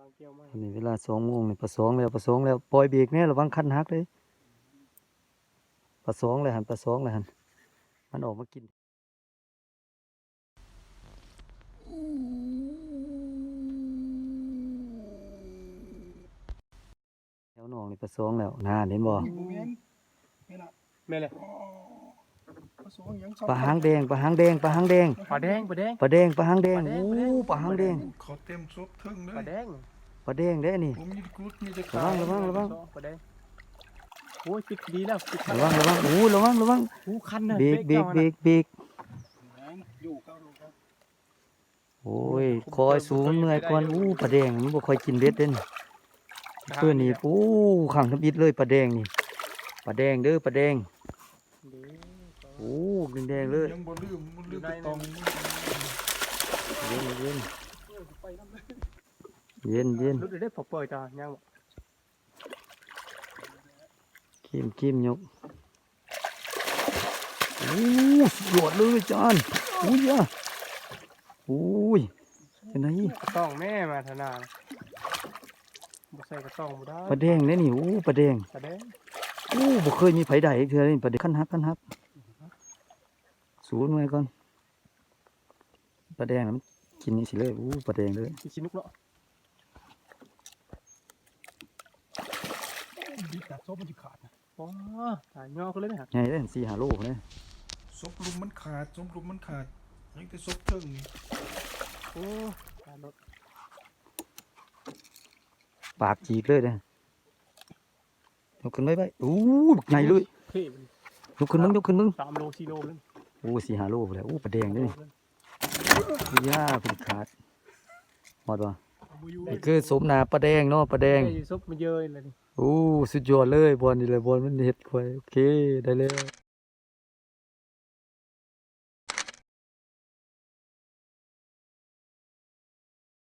ອັນນີ້ເວລາສອງໂມງນີ້ ປາສອງແລ້ວ ປາສອງແລ້ວ ປ່ອຍເບກແດ່ ລະວັງຄັນຫັກເດ້. ປາສອງແລ້ວຫັ້ນ ປາສອງແລ້ວຫັ້ນ ມັນອອກມາກິນ. ແຖວໜອງນີ້ປາສອງແລ້ວ ນານ ເຫັນບໍ່? ບໍ່ແມ່ນ ແມ່ນລະ ແມ່ນແຫຼະ ປາສອງຫຍັງ ປາຫາງແດງ ປາຫາງແດງ ປາຫາງແດງ ປາແດງ ປາແດງ ປາແດງ ປາຫາງແດງ ປາແດງ ໂອ້ ປາຫາງແດງ ເຂົາເຕັມສົບເທິງເລີຍ ປາແດງ ປາແດງເດ້ນີ້ ບໍ່ມີກຸດ ມີແຕ່ ລະວັງ ລະວັງ ລະວັງ ປາແດງ ໂອ້ຍ ປິດດີແລ້ວ ປິດ ລະວັງ ລະວັງ ໂອ້ຍ ລະວັງ ລະວັງ ໂອ້ ຄັນນະ ເບກ ເບກ ເບກ ເບກ ໂອ້ຍ ຄ່ອຍສູງເມື່ອຍກ່ອນ ອູ້ ປາແດງມັນບໍ່ຄ່ອຍກິນເບັດເດ້ນີ້ ຄືນນີ້ ອູ້ ຄັ້ງທຳອິດເລີຍ ປາແດງນີ້ ປາແດງເດີ ປາແດງ ໂອ້ ແດງໆເລີຍ ຍັງບໍ່ລືມ ມັນລືມໄປຕອງ ເຢັນ ເຢັນ ເຢັນ ເຢັນ ຫຼຸດເດ້ ພໍເປີດຕາ ຍັງ ຄີມ ຄີມຍົກ ໂອ້ ສຸດຍອດເລີຍຈານ ອຸ້ຍຢາ ໂອ້ຍ ຈັ່ງໃດ ກະຕ້ອງແມ່ ມາທະນາ ບໍ່ໃສ່ກະຕ້ອງບໍ່ໄດ້ ປາແດງເດ້ນີ້ ໂອ້ ປາແດງ ປາແດງ ໂອ້ ບໍ່ເຄີຍມີໃຜໄດ້ເທື່ອເດ້ ປາແດງ ຄັນຫັກ ຄັນຫັກ ສູນໄວ້ກ່ອນ ປາແດງນະ ມັນກິນຈັ່ງຊີ້ເລີຍ ໂອ້ ປາແດງເລີຍ ກິນຂີ້ນົກເນາະ ບິດຕາສົບມັນຊິຂາດນະ ວ້າ ຕາຍຍໍຂຶ້ນເລີຍນະ ໃຫຍ່ເດ້ ສີ່ຫ້າໂລພຸ້ນເດ້ ສົບລຸ່ມມັນຂາດ ສົບລຸ່ມມັນຂາດ ຍັງແຕ່ສົບເທິງນີ້ ໂອ້ ຕາຍໂລດ ປາກຈີກເລີຍເດ້. ຍົກຂຶ້ນໄວ້ ໄວ້ ໂອ້ ບັກໃຫຍ່ເລີຍ ເທ່ ຍົກຂຶ້ນເບິ່ງ ຍົກຂຶ້ນເບິ່ງ ສາມໂລ ສີ່ໂລ ໂອ້ ສີ່ຫ້າໂລພຸ້ນແຫຼະ ໂອ້ ປາແດງເດ້ນີ້ ໂລ ຢ້າ ເພິ່ນຂາດ ຮອດບໍ່? ບໍ່ຢູ່ ນີ້ຄືສົມໜ້າປາແດງເນາະ ປາແດງ ແມ່ນສົບມາເຢີຍນີ້ແຫຼະນີ້ ໂອ້ ສຸດຍອດເລີຍ ບ່ອນນີ້ແຫຼະ ບ່ອນມັນເຮັດຂ້ອຍ ໂອເຄ ໄດ້ແລ້ວ.